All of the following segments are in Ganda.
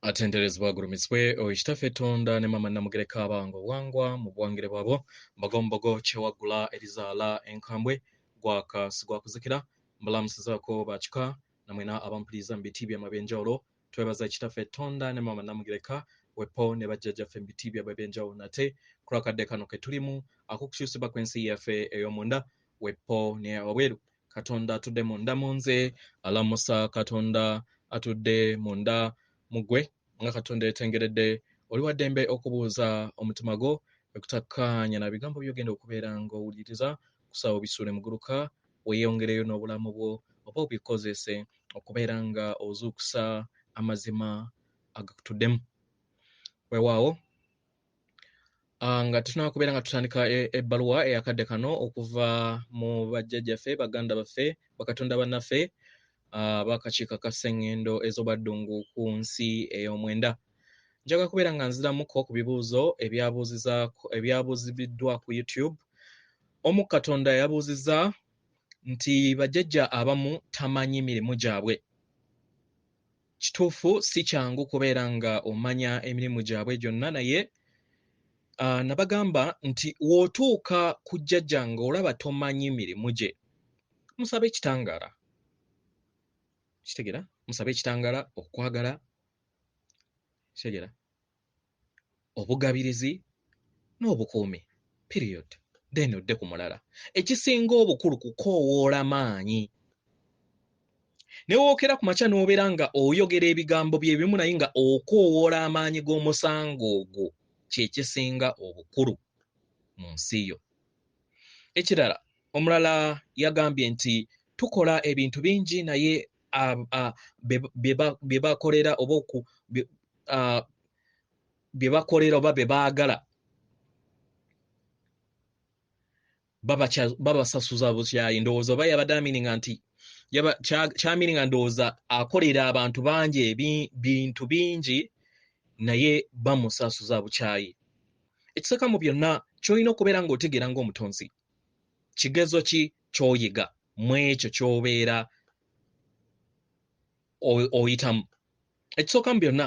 Atenderezebwa agulumizibwe oyo Kitaffe Tonda ne Maama Namugereka abawanga obuwangwa mu buwangire bwabwo, Mbogombogo kyewaggula erizaala enkambwe, gwaka sigwakuzikira. Mbalamusizaako bakika namwena abampuliriza mu biti byammwe eby'enjawulo. Twebaza Kitaffe Tonda ne Maama Namugereka wepo ne bajjajjaffe mu biti byabwe eby'enjawulo nate ku lwakadde kano ke tulimu ak'okukyusibwa kw'ensi yaffe ey'omunda wepo ne wabweru. Katonda atudde munda mu nze alamusa Katonda atudde munda mu ggwe. Nga Katonda yetengeredde, oli wa ddembe okubuuza omutima gwo ekutakkaanya na bigambo by'ogenda okubeera ng'owuliriza, kusaba obisuule muguluka, weeyongereyo n'obulamu bwo oba obikozese okubeera nga ozuukusa amazima agakutuddemu. Weewaawo nga tetunnaba kubeera nga tutandika ebbaluwa eyakadde kano okuva mu bajjajjaffe, baganda baffe, bakatonda bannaffe ab'akakiiko aka Ssengendo ez'Obwaddungu ku nsi ey'omwenda. Njagala kubeera nga nziramuko ku bibuuzo ebyabuuzibiddwa ku YouTube. Omu Katonda yabuuzizza nti bajjajja abamu tamanyi mirimu gyabwe. Kituufu si kyangu kubeera nga omanya emirimu gyabwe gyonna, naye nabagamba nti w'otuuka ku jjajja ng'olaba tomanyi mirimu gye, musabe ekitangaala. Kitegeera? Musabe ekitangaala, okwagala, kitegeera, obugabirizi n'obukuumi, period. Then odde ku mulala. Ekisinga obukulu kukoowoola maanyi. Ne wookera ku makya n'obeera nga oyogera ebigambo bye bimu naye nga okoowoola amaanyi g'omusango ogwo, kye kisinga obukulu mu nsi yo. Ekirala, omulala yagambye nti tukola ebintu bingi naye bye bakolera oba bye bakolera oba bye baagala babasasuza bukyayi. Ndowooza oba yabadde amininga nti kyamininga ndowooza akolera abantu bangi ebintu bingi naye bamusasuza bukyayi. Ekisooka mu byonna ky'olina okubeera ng'otegeera ng'omutonzi, kigezo ki ky'oyiga mu ekyo ky'obeera oyitamu. Ekisooka mu byonna,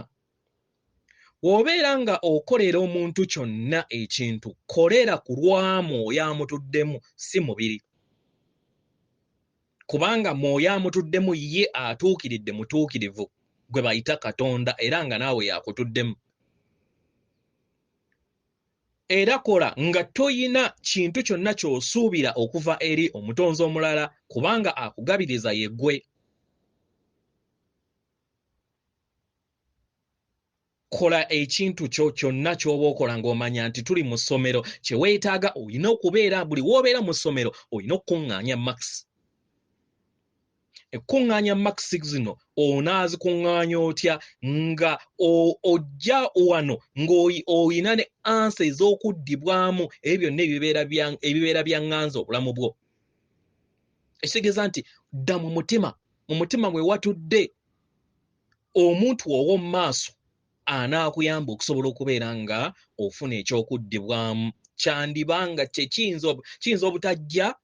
bw'obeera nga okolera omuntu kyonna ekintu, kolera ku lwa mwoyo amutuddemu, si mubiri. Kubanga mwoyo amutuddemu ye atuukiridde mutuukirivu, gwe bayita Katonda, era nga naawe yakutuddemu. Era kola nga toyina kintu kyonna ky'osuubira okuva eri omutonzi omulala, kubanga akugabiriza ye ggwe. Kola ekintu kyo kyonna ky'oba okola ng'omanya nti tuli mu ssomero, kye weetaaga olina okubeera, buli w'obeera mu ssomero olina okukuŋŋaanya marks. Ekkuŋŋaanya marks zino onaazikuŋŋaanya otya nga ojja wano ng'olina ne ansa ez'okuddibwamu ebyo byonna ebibeera byaŋŋanza obulamu bwo. Ekitegeeza nti dda mu mutima, mu mutima mwe watudde omuntu ow'omu maaso anaakuyamba okusobola okubeera nga ofuna ekyokuddibwamu. Kyandiba nga kiyinza obutajja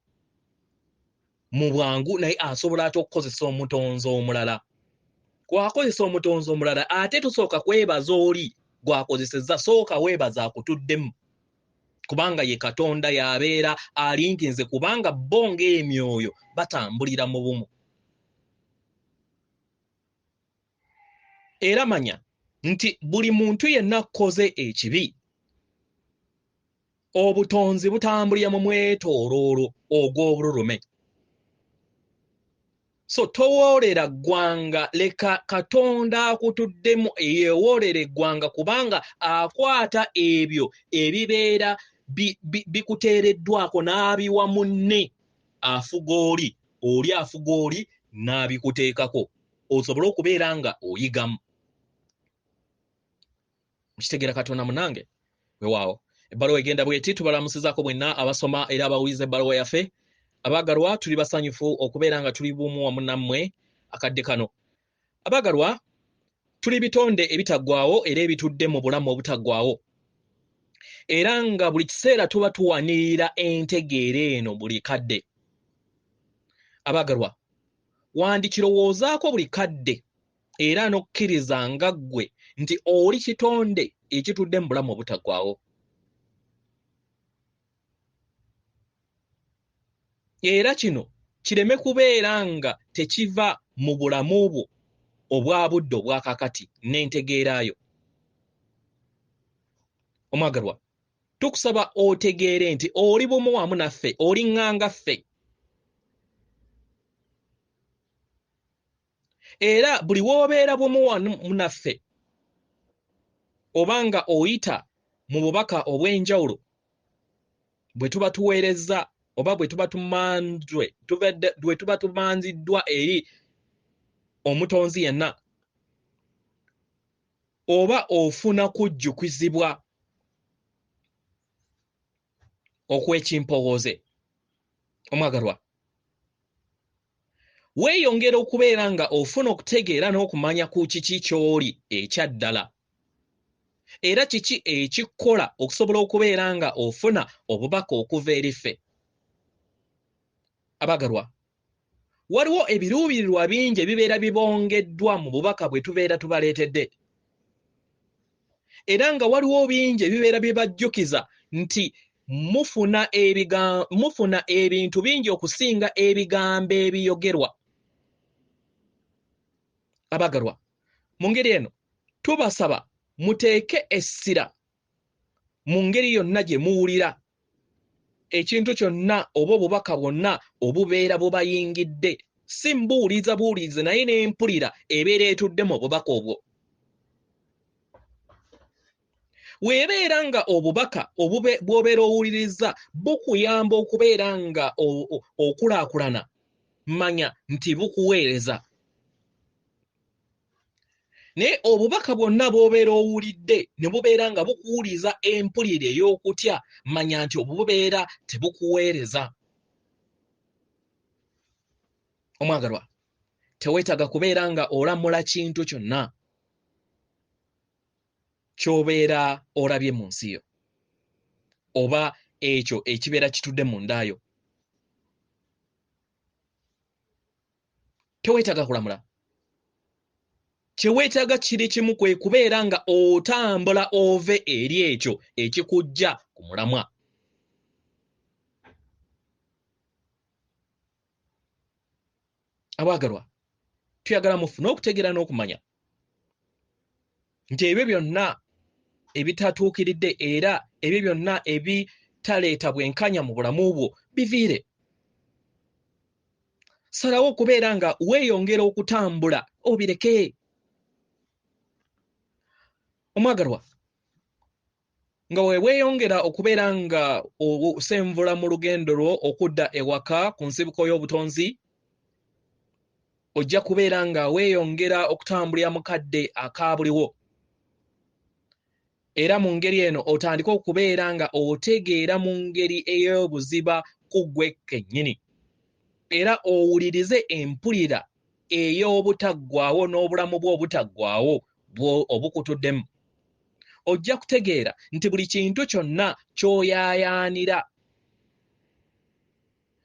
mu bwangu, naye asobola ate okukozesa omutonzi omulala. Bw'akozesa omutonzi omulala, ate tosooka kwebaza oli gw'akozesezza, sooka weebaza akutuddemu, kubanga ye Katonda y'abeera alinkinze, kubanga bo ng'emyoyo batambulira mu bumu. Era manya nti buli muntu yenna akoze ekibi, obutonzi butambulira mu mwetooloolo ogw'obululume. So towoolera ggwanga, leka Katonda akutuddemu yeewoolere eggwanga, kubanga akwata ebyo ebibeera bikuteereddwako n'abiwa munne afuga oli, oli afuga oli n'abikuteekako osobole okubeera nga oyigamu. Mukitegeera Katonda munange? Weewaawo. Ebbaluwa egenda bw'eti, tubalamusizaako mwenna abasoma era abawuliza ebbaluwa yaffe. Abaagalwa, tuli basanyufu okubeera nga tuli bumu wamu nammwe akadde kano. Abaagalwa, tuli bitonde ebitaggwaawo era ebitudde mu bulamu obutaggwaawo. Era nga buli kiseera tuba tuwanirira entegeera eno buli kadde. Abaagalwa, wandikirowoozaako buli kadde Era n'okkiriza nga ggwe nti oli kitonde ekitudde mu bulamu obutaggwaawo. Era kino kireme kubeera nga tekiva mu bulamu bwo obwa budde obwa kaakati n'entegeera yo. Omwagalwa, tukusaba otegeere nti oli bumu wamu naffe, oli ŋŋanga ffe. Era buli w'obeera bumu wamu naffe, oba nga oyita mu bubaka obw'enjawulo bwe tuba tuweerezza oba bwe tuba tumanzwe, bwe tuba tumanziddwa eri Omutonzi yenna, oba ofuna kujjukizibwa okw'ekimpowooze. Omwagalwa, weeyongera okubeera nga ofuna okutegeera n'okumanya ku kiki ky'oli ekya ddala, era kiki ekikkola okusobola okubeera nga ofuna obubaka okuva eri ffe. Abagalwa, waliwo ebiruubirirwa bingi ebibeera bibongeddwa mu bubaka bwe tubeera tubaleetedde, era nga waliwo bingi ebibeera bibajjukiza nti mufuna ebintu bingi okusinga ebigambo ebiyogerwa. Abagalwa, mu ngeri eno tubasaba muteeke essira mu ngeri yonna gye muwulira ekintu kyonna oba obubaka bwonna obubeera bubayingidde, si mbuuliza buwulize naye n'empulira ebeera etudde mu bubaka obwo. Weebeera nga obubaka bw'obeera owuliriza bukuyamba okubeera nga okulaakulana, manya nti bukuweereza. Naye obubaka bwonna bw'obeera owulidde ne bubeera nga bukuwuliza empulira ey'okutya, manya nti obwo bubeera tebukuweereza. Omwagalwa, teweetaaga kubeera nga olamula kintu kyonna ky'obeera olabye mu nsi yo oba ekyo ekibeera kitudde mu nda yo. Teweetaaga kulamula. Kye weetaaga kiri kimu, kwe kubeera nga otambula ove eri ekyo ekikujja ku mulamwa. Abaagalwa, tuyagala mufune okutegeera n'okumanya nti ebyo byonna ebitatuukiridde era ebyo byonna ebitaleeta bwenkanya mu bulamu bwo biviire. Salawo okubeera nga weeyongera okutambula obireke. Omwagalwa, nga we weeyongera okubeera nga osenvula mu lugendo lwo okudda ewaka ku nsibuko y'obutonzi, ojja kubeera nga weeyongera okutambulira mu kadde aka buliwo. Era mu ngeri eno otandike okubeera nga otegeera mu ngeri ey'obuziba ku ggwe kennyini, era owulirize empulira ey'obutaggwaawo n'obulamu bwo obutaggwaawo obukutuddemu. Ojja kutegeera nti buli kintu kyonna ky'oyaayaanira,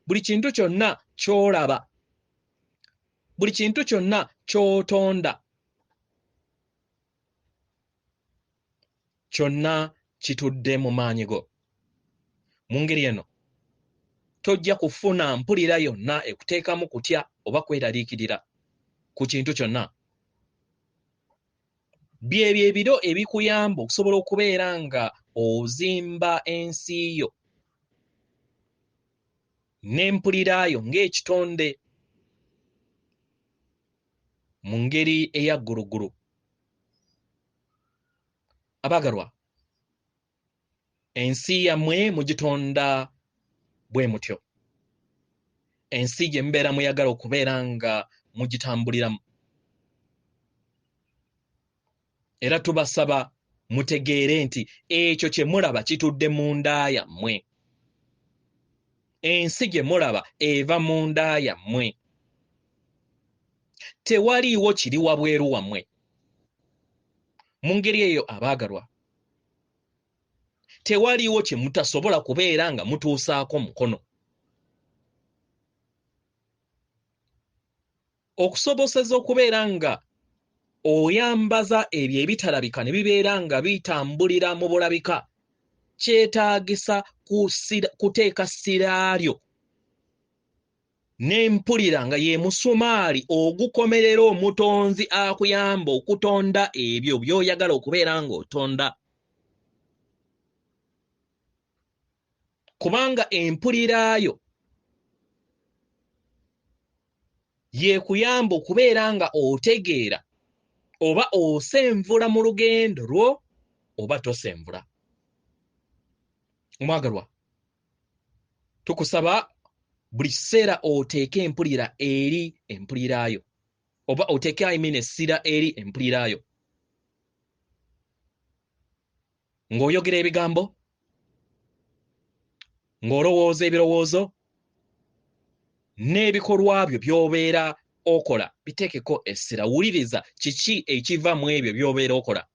buli kintu kyonna ky'olaba, buli kintu kyonna ky'otonda, kyonna kitudde mu maanyi go. Mu ngeri eno tojja kufuna mpulira yonna ekuteekamu kutya oba kweraliikirira ku kintu kyonna. Byebyo ebiro ebikuyamba okusobola okubeera nga ozimba ensi yo n'empulira yo ng'ekitonde mu ngeri eya gguluggulu. Abaagalwa, ensi yammwe mugitonda bwe mutyo, ensi gye mubeera muyagala okubeera nga mugitambuliramu. Era tubasaba mutegeere nti ekyo kye mulaba kitudde munda yammwe. Ensi gye mulaba eva munda yammwe. Tewaliiwo kiri wabweru wammwe. Mu ngeri eyo abaagalwa, tewaliiwo kye mutasobola kubeera nga mutuusaako mukono. Okusoboseza okubeera nga Oyambaza ebyo ebitalabika ne bibeera nga bitambulira mu bulabika. Kyetaagisa kuteeka ssira lyo n'empulira nga ye musumaali ogukomerera omutonzi akuyamba okutonda ebyo by'oyagala okubeera ng'otonda. Kubanga empulirayo yekuyamba okubeera nga otegeera oba osenvula mu lugendo lwo oba tosenvula. Omwagalwa, tukusaba buli kiseera oteeke empulira eri empulirayo, oba oteeke essira eri empulirayo. Ng'oyogera ebigambo, ng'olowooza ebirowoozo, n'ebikolwa byo by'obeera okola biteekeko essira. Wuliriza kiki ekiva mu ebyo by'obeera okola.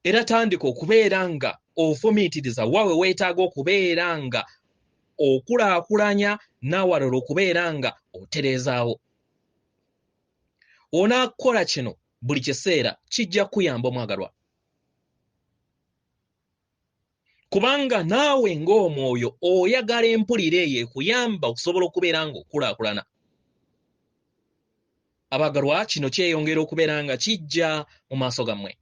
Era tandika okubeera nga ofumiitiriza wawe weetaaga okubeera nga okulaakulanya n'awalala okubeera nga otereezaawo. Onaakola kino buli kiseera kijja kuyamba omwagalwa. Kubanga naawe ng'omwoyo oyagala empulira eyo ekuyamba okusobola okubeera ng'okulaakulana. Abagalwa, kino kyeyongera okubeera nga kijja mu maaso gammwe.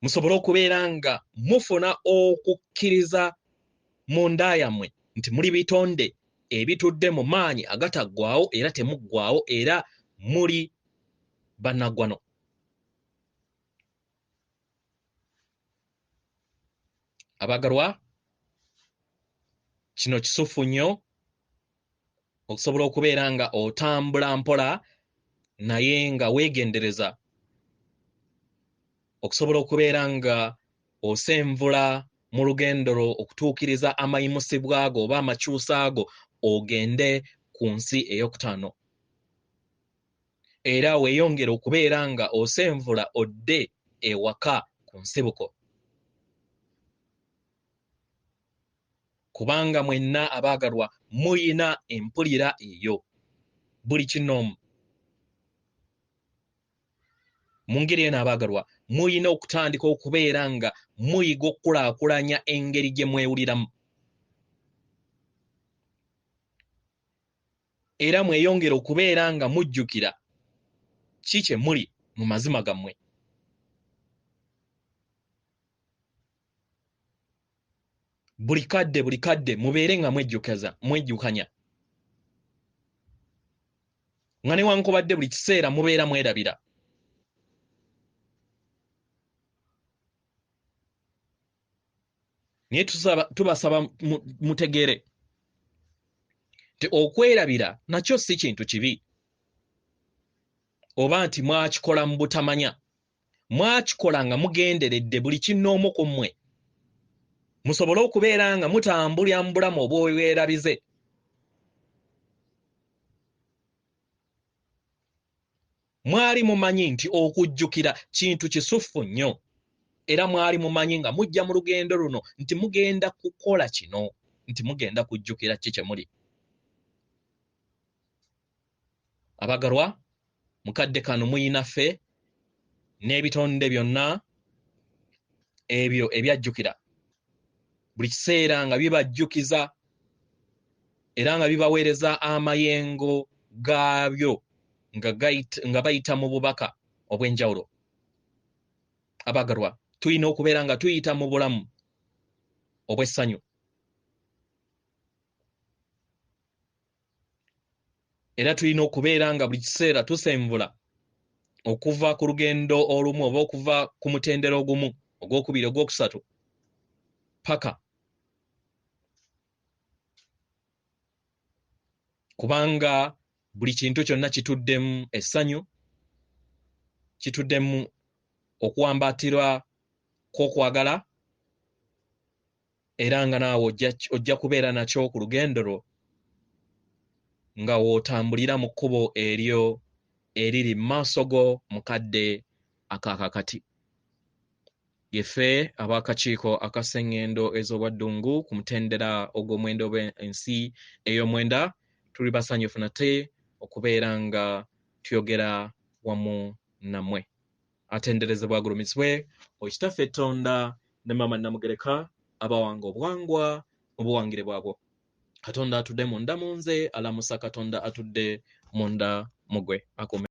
Musobole okubeera nga mufuna okukkiriza mu nda yammwe nti muli bitonde ebitudde mu maanyi agataggwaawo era temuggwaawo era muli bannaggwano. Abagalwa, kino kisufu nnyo okusobola okubeera nga otambula mpola naye nga weegendereza okusobola okubeera nga osenvula mu lugendo lwo okutuukiriza amayimusibwa go oba amakyusa go ogende ku nsi ey'okutaano. Era weeyongere okubeera nga osenvula odde ewaka ku nsibuko. Kubanga mwenna abaagalwa muyina empulira eyo buli kinoomu. Mu ngeri eno abaagalwa muyina okutandika okubeera nga muyiga okukulaakulanya engeri gye mwewuliramu. Era mweyongere okubeera nga mujjukira ki kye muli mu mazima gammwe. Buli kadde mubeere nga mwejjukanya. Nga newankubadde buli kiseera mubeera mwerabira. Naye tubasaba mutegeere nti okwerabira nakyo si kintu kibi, oba nti mwakikola mu butamanya. Mwakikola nga mugenderedde buli kinnoomu ku mmwe, musobole okubeera nga mutambulira mu bulamu obw'obwerabize. Mwali mumanyi nti okujjukira kintu kisufu nnyo, era mwali mumanyi nga mujja mu lugendo luno nti mugenda kukola kino, nti mugenda kujjukira ki kye muli. Abagalwa, mukadde kano muyina ffe n'ebitonde byonna ebyo ebyajjukira buli kiseera nga bibajjukiza era nga bibaweereza amayengo gaabyo nga bayita mu bubaka obw'enjawulo. Abagalwa, tulina okubeera nga tuyita mu bulamu obw'essanyu. Era tulina okubeera nga buli kiseera tusenvula okuva ku lugendo olumu oba okuva ku mutendera ogumu, ogwokubiri, ogwokusatu, paka. Kubanga buli kintu kyonna kituddemu essanyu, kituddemu okuwambatirwa kw'okwagala, era nga naawe ojja kubeera nakyo ku lugendo lwo nga w'otambulira mu kkubo eryo eriri mu maaso go mu kadde akaakakati. Yeffe ab'akakiiko ak'essengendo ez'obwaddungu ku mutendera ogw'omwenda oba ensi ey'omwenda, tuli basanyufu nate okubeera nga tuyogera wamu nammwe. Atenderezebwa agulumizibwe Okitaffe Ttonda ne Maama Namugereka abawanga obuwangwa mu buwangire bwabwo. Katonda atudde munda mu nze alamusa Katonda atudde munda mu ggwe. Akuume.